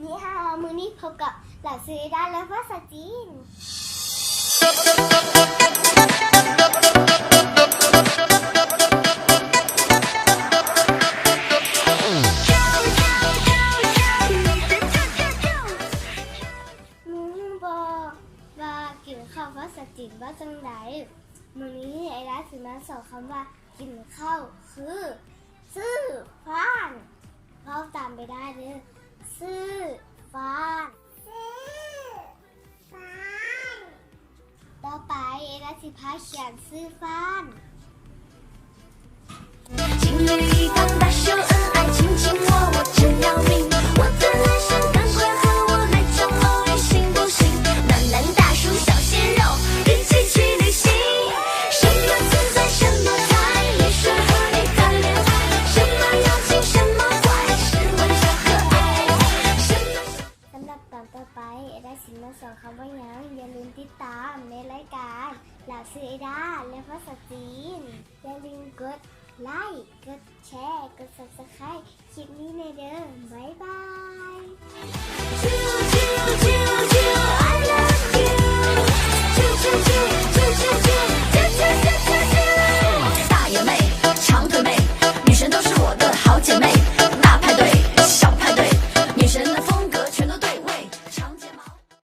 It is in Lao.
ນີ້ເຮົາ ມື້ນີ້ພົບກັບ ລາວຊື່ເອດາ ແລະ ພາສາຈີນ. ຮູ້ບໍ່ວ່າກິນເຂົ້າພາສາຈີນວ່າຈັ່ງໃດ? ມື້ນີ້ເອດາຊິມາສອນຄຳວ່າກິນເຂົ້າຄື ຊື້ຟານ. ເວົ້າຕາມໄປໄດ້ເດີ້ ຊື້ຟານ ຊື້ຟານ. ຕໍ່ໄປເອດາຊິພາຂຽນຊື້ຟານ. ສຳລັບຕອນຕໍ່ໄປ ເອດາຊິມາສອນຄຳວ່າຫຍັງ? ຢ່າລືມຕິດຕາມໃນລາຍການ ລາວຊື່ເອດາ ແລະ ພາສາຈີນ. ຢ່າລືມກົດໄລກ໌ ກົດແຊ ກົດ Subscribe ຄລິບນີ້ແນ່ເດີ້. ບາຍບາຍ.